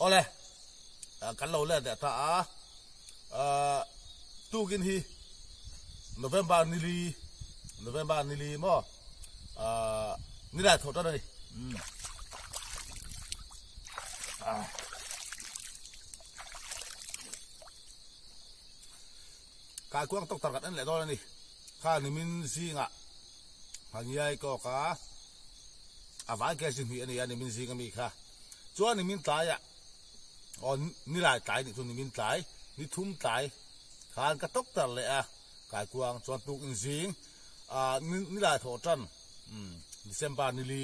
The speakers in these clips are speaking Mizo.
Awle, kan lo let leh ta a, tukin hi November nili, November nili maw, nilai thawh tan a ni. Kaikuang tawk tar kan en leh dawn a ni. Kha nimin zingah Hangiai kawk a, a vai ke zihnih a ni a nimin zing ami kha. Chuan nimin tlaiah aw nilai tlai nih chu nimin tlai, ni thum tlai khan ka tawk tar leh a Kaikuang chuan tuk in zing ah nilai thawh tan December nili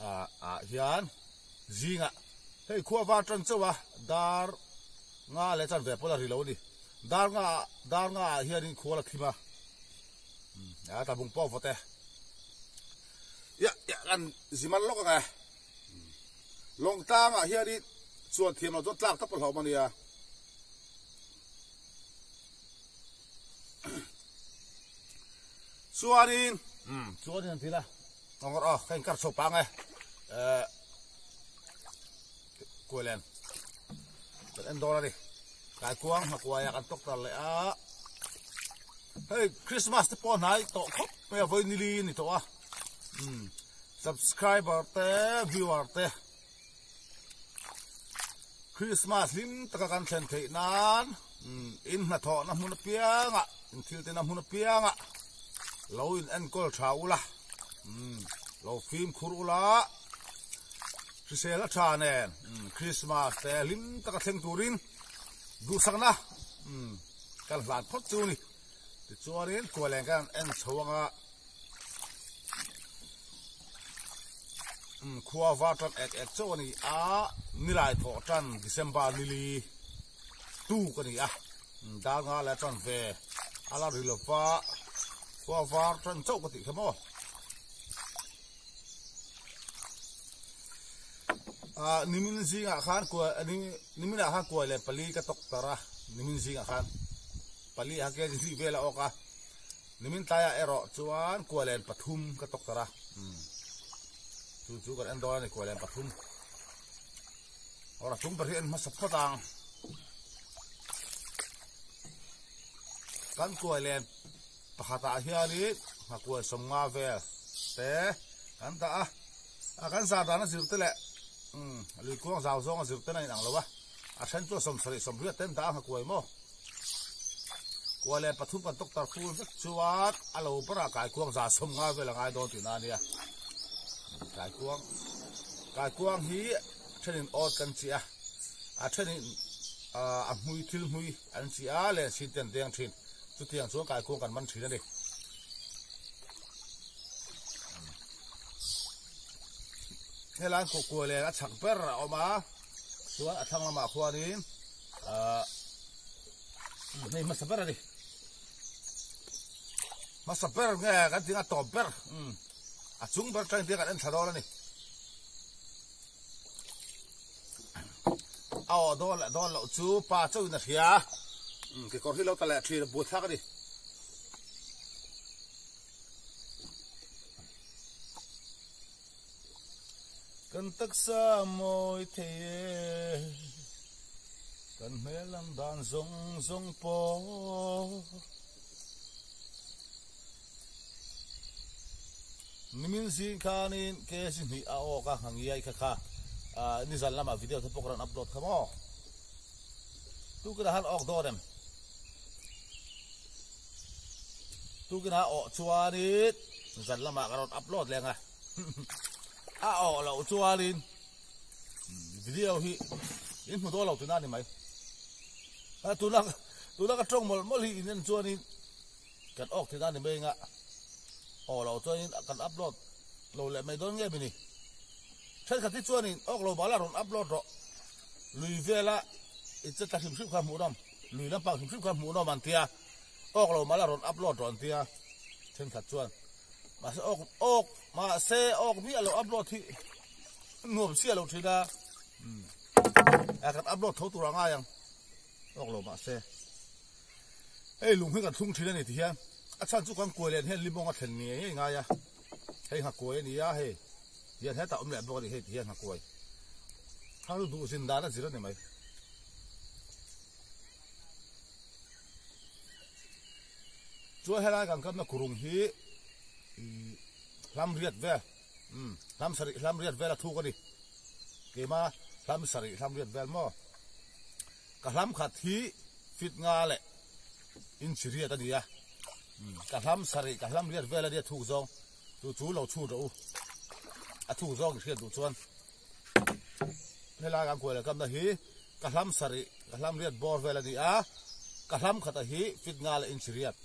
ah hian zingah hei khua var tan chauh a dar nga leh chan ve pawh la ri lo a ni. Dar nga dar nga ah hianin khua la thim a. A tlabung pawh vawt e. Ia ia kan zimal lawk ang e. Lawng tlangah hianin chuan thiam lo chuan tlak ta pawh hlauhawm a nia. Chuanin chuanin an ti la awngawr aw ka inkar chho pang e. Kuailen kan en dawn a ni. Kaikuang hmakuaia kan tawk tar leh a. Hei Christmas te pawh hnai tawh khawp mai a vawi nili a ni tawh a. Umm subscriber te viewer te Christmas hlim taka kan thlen theih nan umm in hnathawhna hmun apiangah in thil tena hmun apiangah lo in enkawl tha ula umm lo fimkhur ula. Hrisel a tha nen Christmas te hlim taka thleng turin duhsakna kan hlan phawt chu ni. Tichuanin kualeng kan en chho anga khua var tan ek ek chauh a ni a, nilai thawh tan December nili tuk a ni a, dar nga leh tan ve a la ri lova khua var tan chauh ka tih kha maw. Ah nimin zingah khan kuai nimin ah khan kuai leh pali ka tawk tar a nimin zingah khan pali ah kg hnih vel a awk a nimin tlaiah erawh chuan kuai len pathum ka tawk tar a chu chu kan en dawn a ni kuai len pathum awr a chung ber hi en hmasa phawt ang kan kuai len Pakhatah hianin nghakuai sawmnga vel te kan dah a, a kan zar dan a zir te leh umm luikuang zau zawng a zir ten a inang lo a, a then chu a sawmsarih sawmriat te an dah a nghakuai maw? Kua leh pathum kan tawk tar fur vek chuan a lo berah kaikuang za sawmnga vel a ngai dawn tihna a nia. Kaikuang kaikuang hi a thenin awt kan chiah a, a thenin a hmui thil hmui an chiah a leh sin te an deng thin. Chutiang chuan kaikuang kan man thin a ni. Helai kuah leh a chhak ber a awm a, chuan a thlang lamah khuanin ahh hei hmasa ber a ni. Hmasa ber nge kan tih ang a tawp ber umm a chung ber atangin tiang kan en thla dawn a ni. A aw dawn leh dawn loh chu pa chauhin a hria. Kekawr hi lo ta leh thin a buai thlak a ni. Kan taksa mawi thei e, kan hmel ang dan zawng zawng pawh. Nimin zing khanin KC hnih a awk a ngiai kha kha nizan lamah video te pawh ka rawn upload kha maw? Tukinah han awk dawn em? Tukinah a awh chuanin zan lamah ka rawn upload leng a a awh loh chuanin video hi in hmu dawn lo tuna ni mai. Tuna tuna ka tawng mawlh mawlh hi in en chuanin Kan awk thei dan ni mai anga aw lo chuanin kan upload lo leh mai dawn nge mini. Thenkhat hi chuanin awk lo bala rawn upload rawh. Lui vela i che tla hrim hrim kha hmuh nawm, lui lampang hrim hrim kha hmuh nawm an tia. Awk lo mala rawn upload rawh an tia thenkhat chuan. Mahse awk awk mahse awk miah lo upload hi nuam chiah lo thin a. Kan upload tho tur a ngai ang awk lo mahse. Hei lung hi kan thlung thin a ni ti hian a chhan chu kan kuai len hian limawng a thlen ngei ngei ngai a, hei nghakuai a ni a hei hian hetah awm leh bawk a ni hei ti hian nghakuai. Thal duh zin dan a zir a ni mai. Chuan helai kan kapna kurung hi hlam riat vel umm hlam sarih hlam riat vel a thuk a ni. Keima hlam sarih hlam riat vel maw? Ka hlam khat hi fit nga leh inch riat a ni a, ka hlam sarih ka hlam riat vel a nia thuk zawng chu chu lo chhut rawh u, a thuk zawng i hriat duh chuan helai kan kuai leh kamna hi ka hlam sarih ka hlam riat bawr vel a ni a, ka hlam khata hi fit nga leh inch riat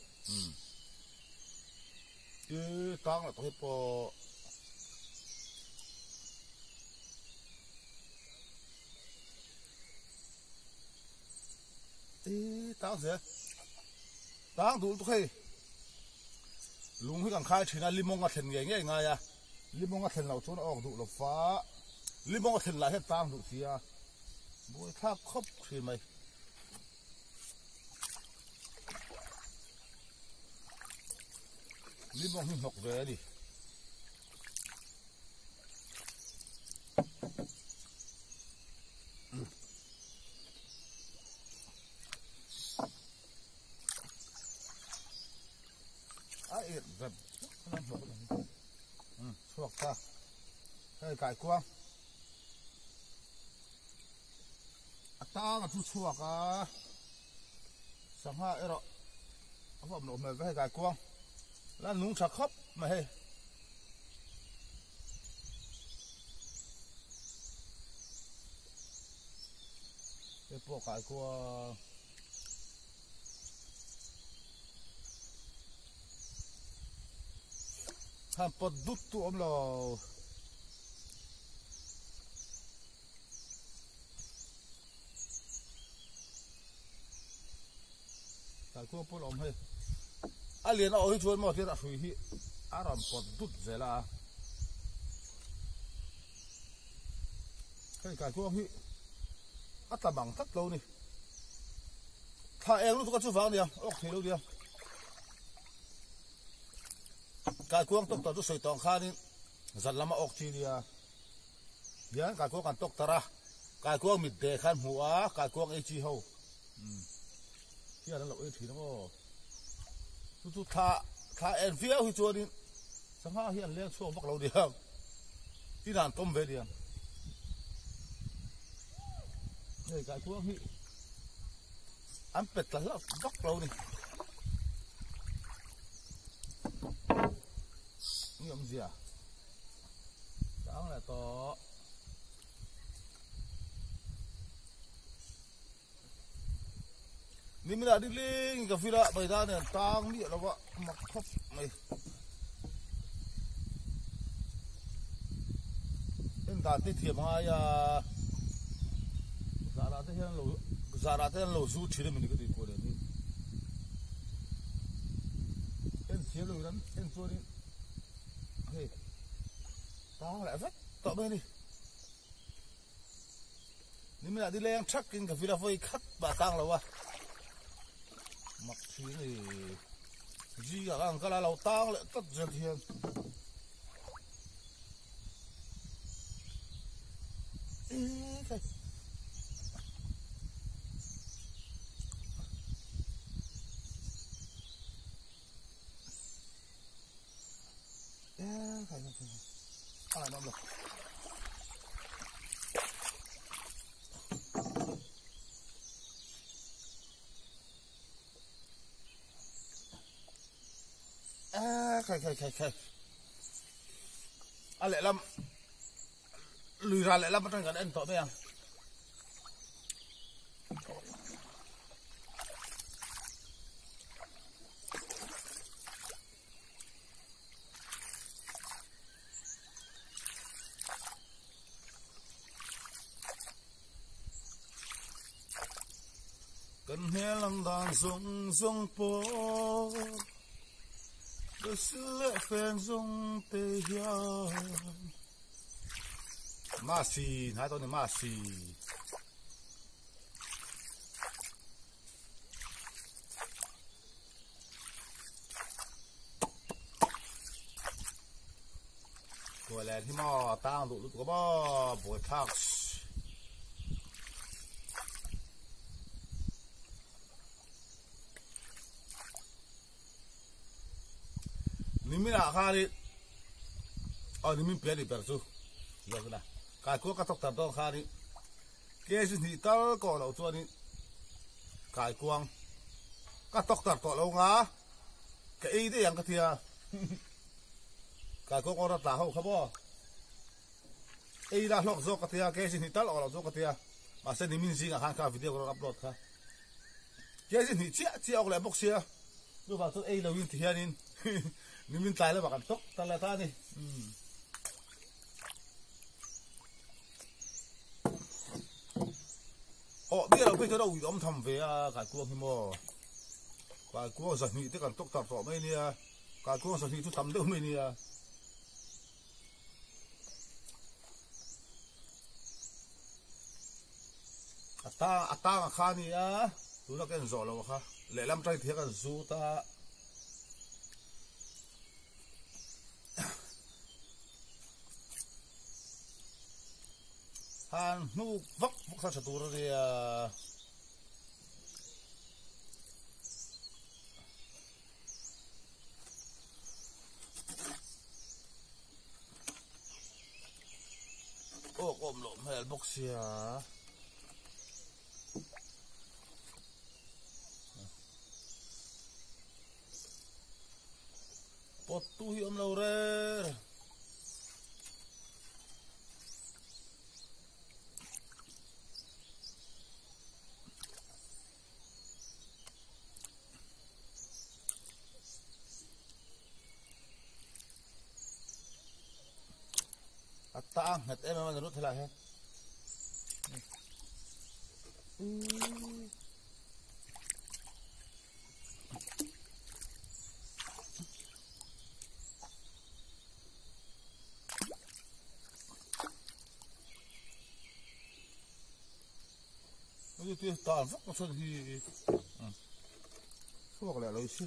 i tang leh tawh hi pawh. Ih tang zel tang duh lutuk hei lung hi kan khai thin a limawng a thlen ngei ngei ngai a limawng a thlen loh chuan a awk duh lo fa limawng a thlen lah hian tang duh sia buai thlak khawp thin mai. Limawng hi hnawk ve a ni. A irh rep chhuak ta hei kai kuang a tang a chu chhuak a sangha erawh a vawm loh hmel ve hei kai kuang la nung tha khawp mai hei. Hei pawh kai kuang han pawt dut tu awm lo. Kai kuang pawh la awm hei. A lian a awh hi chuan maw tian a hrui hi a rawn pawt dut zel a. Hei kai kuang hi a tla mang tlat lo ni. Thla eng lutuk a chu vang nia, awk thei lo nia. Kai kuang tawk tar chu sawi tawng khanin zan lama awk chi nia. Hian kai kuang kan tawk tar a, kai kuang mit de khan hmu a, kai kuang ei chi ho. Hian an lo ei thin ang aw. Chu chu thla thla en viau hi chuanin sangha hi an leng chhuak vak lo nia. Tin an tawm ve nia. Hei kai kuang hi an pet tla hlauh vak lo ni. Ni awmzia. Tang leh tawh. Nimina dikling ka fila baida nen tang miah lova mak khawp mai. En dan te thiam ngai a zara te hian lo zara te hian lo zu thin a mini ka tih kual em hi. En thiam lo in en chuanin hei tang leh vek tawh mai a ni. Nimina di leng thak in ka vila vawi khat pah tang lo a mak thin a ni zingah ka ang kal a lo tang leh tlat zel hian. Khai khai khai khai a lehlam lui ral lehlam atang kan en tawh mai ang. Kan hmel ang dan zawng zawng pawh ka sil leh fen zawng te hian Masi hnai tawh a ni Masi. Kualeng hi maw tang duh lutuk a maw buaithlak. Niminah khanin aw nimin pian ni ber chu ziak ila kaikuang ka tawk tar dawn khanin kg hnih tal kawh loh chuanin kaikuang ka tawk tar tawh lo nga ka ei daih ang ka tia kaikuang awra tla ho kha maw ei la hlawk zawk ka tia kg hnih tal awh loh zawk ka tia mahse nimin zingah khan kha video ka rawn upload kha kg hnih chiah chiah awk leh bawk sia. Chuvang chuan ei loin ti hianin nimin tlai lamah kan tawk ta leh ta a ni. Aw miah lo phei chuan a ui awm tham ve a kaikuang hi maw. Kaikuang zahnih te kan tawk tar tawh mai nia. Kaikuang zahnih chu tam deuh mai nia. A tang a tang a kha a ni a tuna ka en zawh lo kha lehlam tang thiang an zut a han hnuk vak vak kha tha tur a nia. Awk awm loh hmel bawk sia. Pawt tu hi awm lo reng. A ta a nghet em em a ni rut helaiah hian. Hei ti tal vak a chhan hi chhuak leh lo si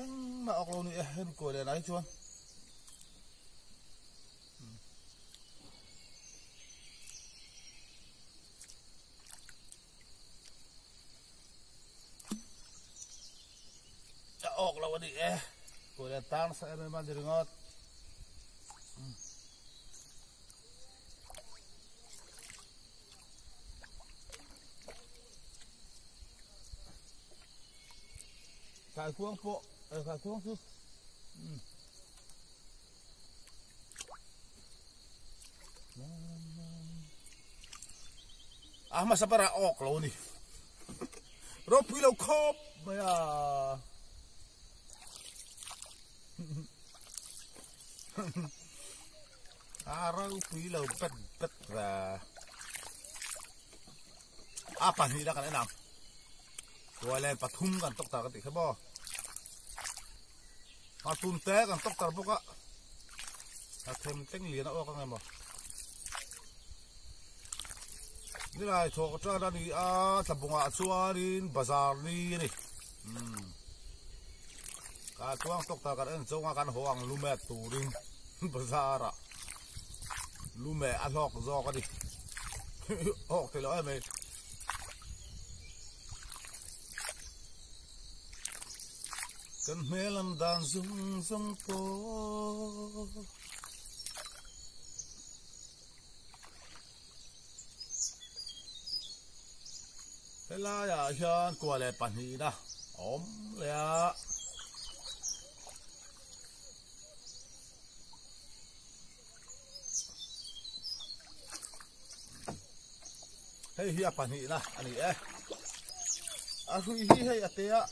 engmah awk lo ni e hemi kuai leh lai chuan a awk lo a ni e kuai leh tang nasa em em a ni ringawt. Kaikuang pawh eh kaikuang chu umm a hmasa berah awk lo a ni ropui lo khawp mai a. A ropui lo bet bet ve. A pahnih la kan en ang. Tuailen pathum kan tawk tar ka tih kha maw. A tun te kan tawk tar bawk a. A them teng lian a awk ang emaw. Nilai thawk atang a ni a tlabungah chuanin bazar ni a ni. Umm. Ka chuang tawk ta kan en chunga kan haw ang lume turin bazar ah lume a hlawk zawk a ni. Awk thei lo em mai. Kan hmel an dan zung zung pawh. Helaiah hian kua leh pahnihna a awm leh a. Hei hi a pahnihna a ni e. A hrui hi hei a te a.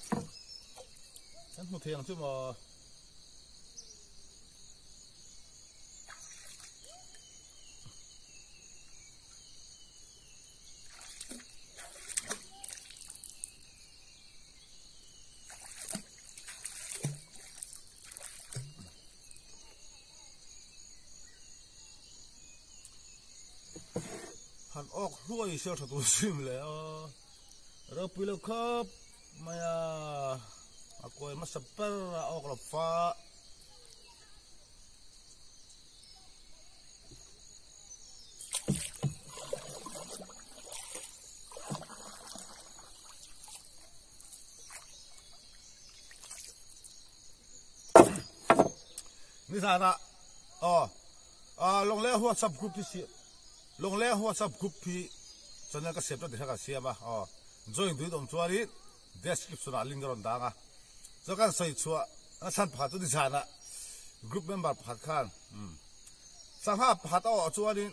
Kan hmu thei ang chu maw. Han awk hluai sial tha tur sim le a ropui lo khawp mai a a kawi hmasa ber a awk lo fa. Nizanah aw ah Lawngleng WhatsApp group hi siam Lawngleng WhatsApp group hi channel ka siam tan tih kha kan siam a aw join duhin awm chuanin description ah link a rawn dang a chuan kan sawi chhuah a chhan pakhat chu nizanah group member pakhat khan umm sangha pakhat a awh chuanin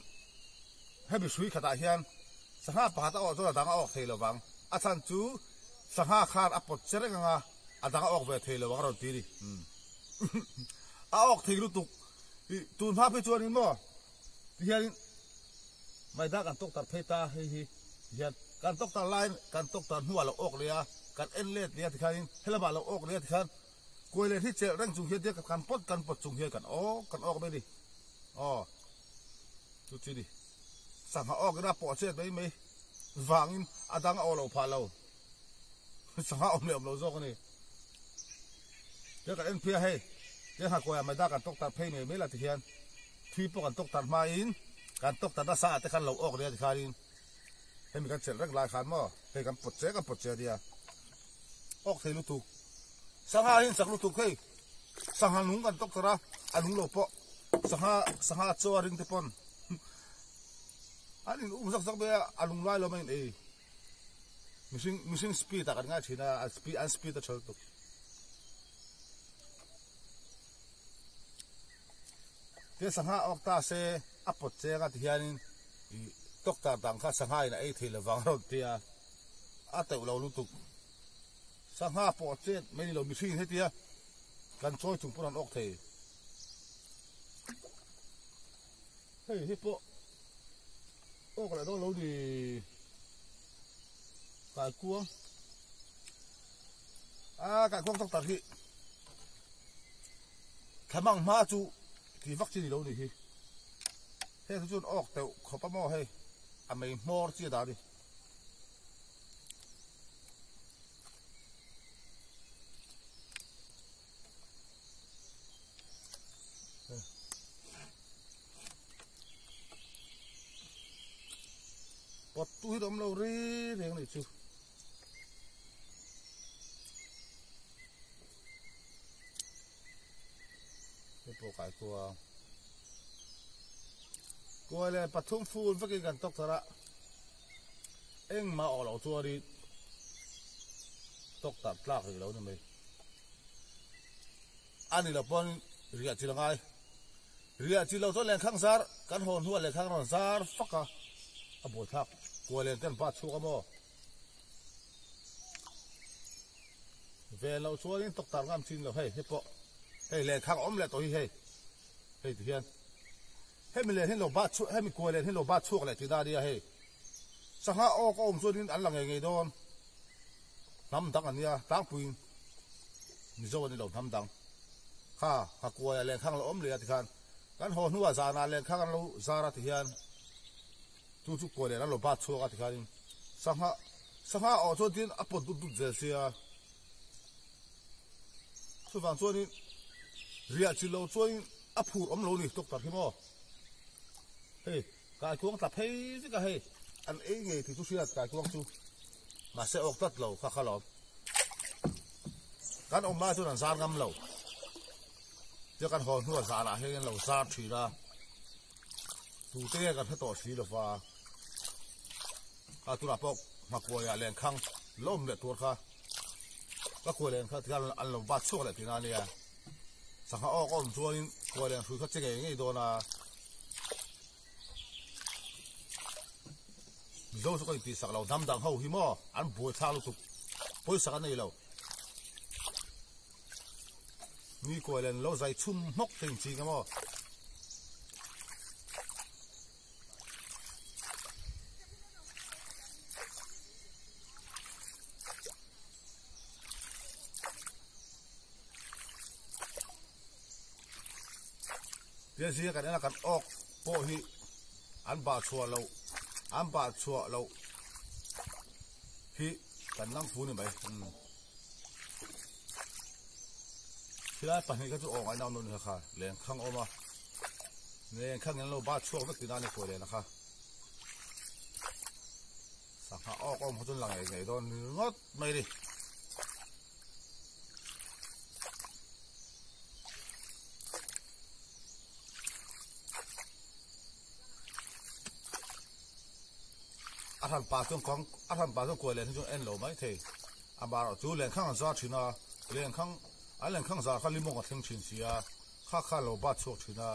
hemi hrui khatah hian sangha pakhat a awh chuan a dang a awk thei lovang a chhan chu sangha khan a pawt che reng ang a a dang a awk ve thei lovang a rawn ti a ni umm. A awk thei lutuk i tun hma phei chuanin maw tihianin maida kan tawk tar phei ta hei hi tihian kan tawk tar laiin kan tawk tar hnuah lo awk leh a kan en let leh a tikhanin helamah lo awk leh a tikhan kuai leh hi chelh reng chung hian tia kan pawt kan pawt chung hian kan awk kan awk mai a ni aw chu chi ni sangha awk ina pawh chet mai mai vangin a dang a awh loh phah lo. Sangha awm leh awm lo zawk a ni. Tia kan en phei a hei, tia nghakuaia maida kan tawk tarh phei mai mai la ti hian thui pawh kan tawk tarh hmain kan tawk tarh nasa ah te khan lo awk nia ti khanin hemi kan chelh reng lai khan maw hei kan pawt che kan pawt che a nia. Awk thei lutuk. Sangha hi in chak lutuk hei sangha nung kan tawk tarh a, a nung lo pawh sangha sangha chaw a ring te pawn an in um zak zak mai a, a lung lai lo mai in ei. Mihring mihring speed ah kan ngai thin a, an speed an speed a tha lutuk. Tia sangha awk ta se a pawt cheng a ti hianin ih doctor dang kha sangha in a ei thei lovang a rawn ti a, a teuh lo lutuk. Sangha pawh chet mai ni lo mihring in hetia kan chawi chung pawn an awk thei. Hei hi pawh awk leh dawn lo ni kaikuang a kaikuang tak tak hi thlamang hma chu ti vak chi ni lo ni hi heng hi chuan awk teuh khawp a maw hei a mei hmawr chi a dah a ni. Pawt tu hi awm lo ri reng ni chu. Hei pawh kai kuang. Kuai leh pathum ful vekin kan tawk thar a. Engmah awk loh chuanin tawk tarh tlak rih lo ni mai. A ni lo pawn riah chi la ngai. Riah chi lo chuan lenkhang zar kan haw hnuah lenkhang rawn zar fak a, a buaithlak kuai len te an bat chhuak a maw? Ven loh chuanin tawk tar ngam chin lo hei hei pawh hei lenkhang awm leh tawh hi hei hei ti hian hemi len hi lo bat chhuak hemi kuai len hi lo bat chhuak leh tihna a nia hei sangha awk a awm chuanin an la ngei ngei dawn. Hnam dang an nia tlangpuiin Mizo an ni lo hnam dang kha Hakuaia lenkhang lo awm leh a tikhan kan haw hnuah zanah lenkhang an lo zar a tihian chu chu kuai leh an lo bat chhuak a tikhanin sangha sangha awh chuan tin a pawt dut dut zel sia chuvang chuanin riah chi lo chuanin a phur awm lo ni doctor hi maw hei. Kaikuang tla phei vek a hei. An ei ngei tih chu hriat kaikuang chu mahse awk tlat lo kha kha lawm. Kan awm lai chuan an zar ngam lo. Tia kan haw hnuah zanah hian an lo zar thin a. Tute nge kan hre tawh si lova. Kha tunah pawh nghakuaiah lenkhang lawm leh tur kha ka kuai len kha tikhan an lo bat chhuak leh tihna a nia. Sangha awk a awm chuanin kuai len hrui kha che ngei ngei dawn a. Mizo chu ka intihsak lo, hnam dang ho hi maw an buai thlak lutuk, pawisak an nei lo. Mi kuai len lo zai chhum hmawk te inching a maw. Tia zinga kan en a kan awk pawh hi an bah chhuah loh an bah chhuah loh hi kan nang fu ni mai. Khilai pahnih kha chu awk a inang dawn kha kha lenkhang awm a lenkhang in lo bat chhuak vek tihna a ni kuai lehna kha sangha awk awm kha chuan la ngei ngei dawn ringawt mai a ni. hran pa chuan kang a hran pa chuan kuai len hi chu en lo mai thei. Amaherawh chu lenkhang an zar thin a, lenkhang an lenkhang zar kha limawng a thleng thin si a, kha kha a lo bat chhuak thin a.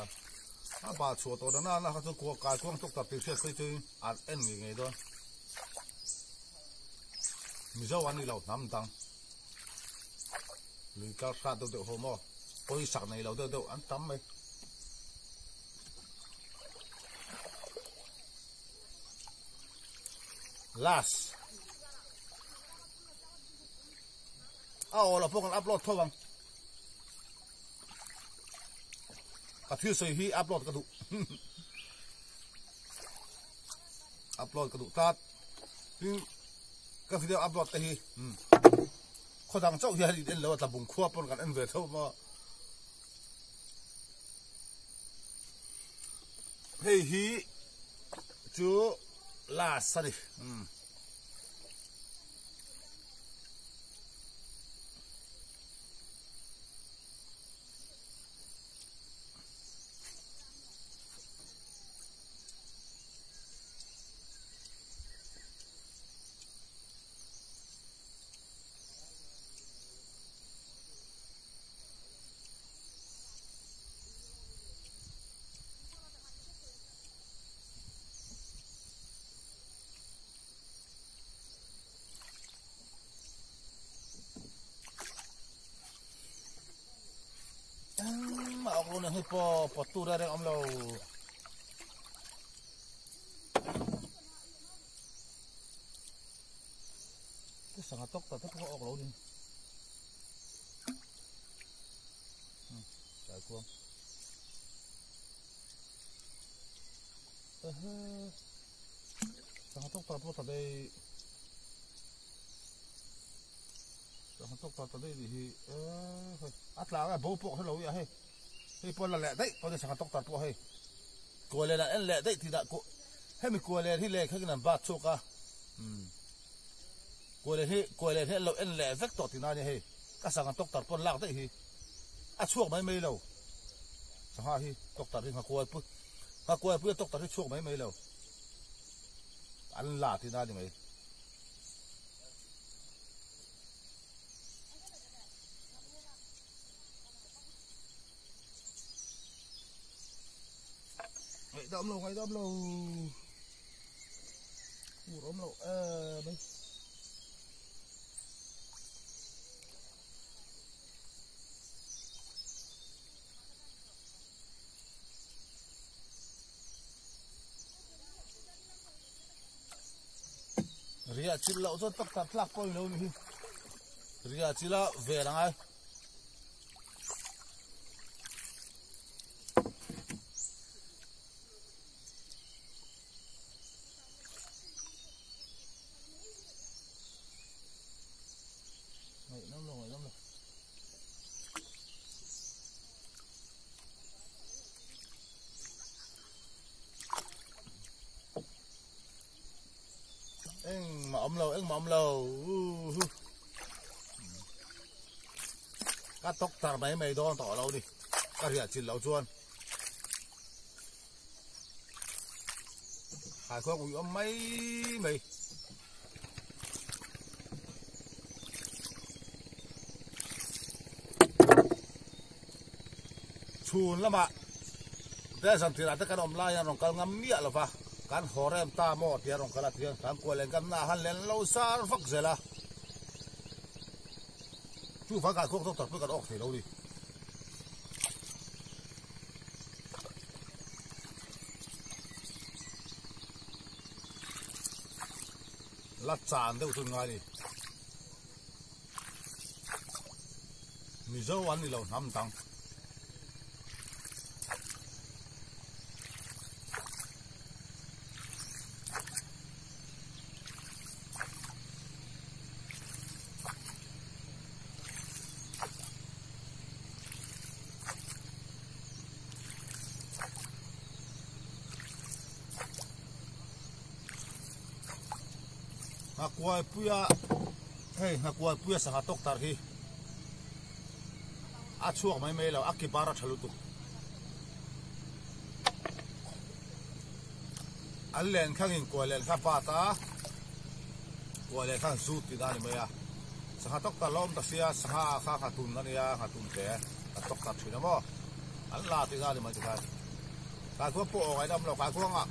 A bat chhuah tawh na nana kha chu kua kai kuang tawk tak tih hriat phei chuan an en ngei ngei dawn. Mizo an ni lo hnam dang. Lui kal hrat deuh deuh ho maw? Pawisak nei lo deuh deuh an tam mai. Last. A aw lo pawh kan upload tho ang. Ka thil sawi hi upload ka duh. Upload ka duh tlat. Tin ka video upload te hi khaw dang chauh hian in en lo a tlabung khua pawn kan en ve tho maw. Hei hi chu last a ni. Engmah awk lo nen hi pawh pawt tur reng reng awm lo. Cái sanga tawk tak te pawh a awk lo ni. Chai kuang. Sangha tawk tak pawh ta daih. Sangha tawk tak ta daih tih hi hei a tlang a bo pawh hre lo i a hei. Hei pawh la leh daih pawh ni sangha tawk tak pawh hei. Kuai len an en leh daih tih dah kuh hemi kuai len hi leh khakin an bat chhuak a. Kuai len hi kuai len hi an lo en leh vek tawh tih na nia hei. Ka sangha tawk tak pawh an lak daih hi. A chhuak mai mai lo. Sangha hi tawk tak hi nghakuai pui nghakuai pui a tawk tak hi chhuak mai mai lo. An la tih na ni mai. Ngaihdam lo ngaihdam lo. Ur awm lo em mai. Ria chil loh chuan tak tak tlak pawh ni lo ni hi. Ria chila vel angai. Ngaihnawm lo ngaihnawm lo. Engmah awm lo engmah awm lo ka tawk tar mai mai dawn tawh lo ni ka riah chilh loh chuan Haikhuang ui awm mai mai. Chhun lamah Desert tirah te kan awm lai hian rawn kal ngam miah lo va, kan haw rem ta maw tia rawn kal a ti hian kan kual len kan nah han len lo sar vak zel a. Chuvang kai khuak doctor pawh kan awk thei lo ni. La chan deuh chu ngai ni. Mizo an ni lo hnam dang. Nghakuaipuia hei nghakuaipuia sangha tawk tar hi a chhuak mai mai lo a ki bar a tha lutuk an len khangin kuai len kha bat a. Kuai leh khan zut tihna a ni mai a, sangha tawk ta lawm ta sia, sangha kha nghatun a nia, nghatun te a tawk ta thin a maw, an la tihna a ni mai tikhan. Kaikuang pawh awk aidam lo, kaikuangah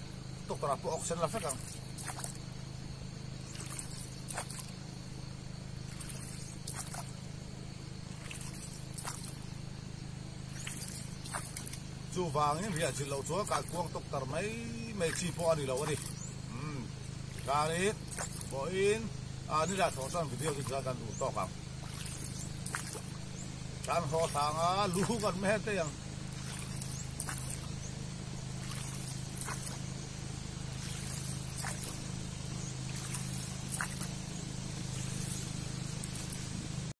doctor ah pawh awk sen la vek ang. Chuvangin riah zilh loh chuan kaikuang doctor mai mai chi pawh a ni lo a ni. Umm kanin pawhin a ni lah thawh chuan video chu chuan kan duh tawk ang. Kan hlawh thlang a, lu kan meh teh ang.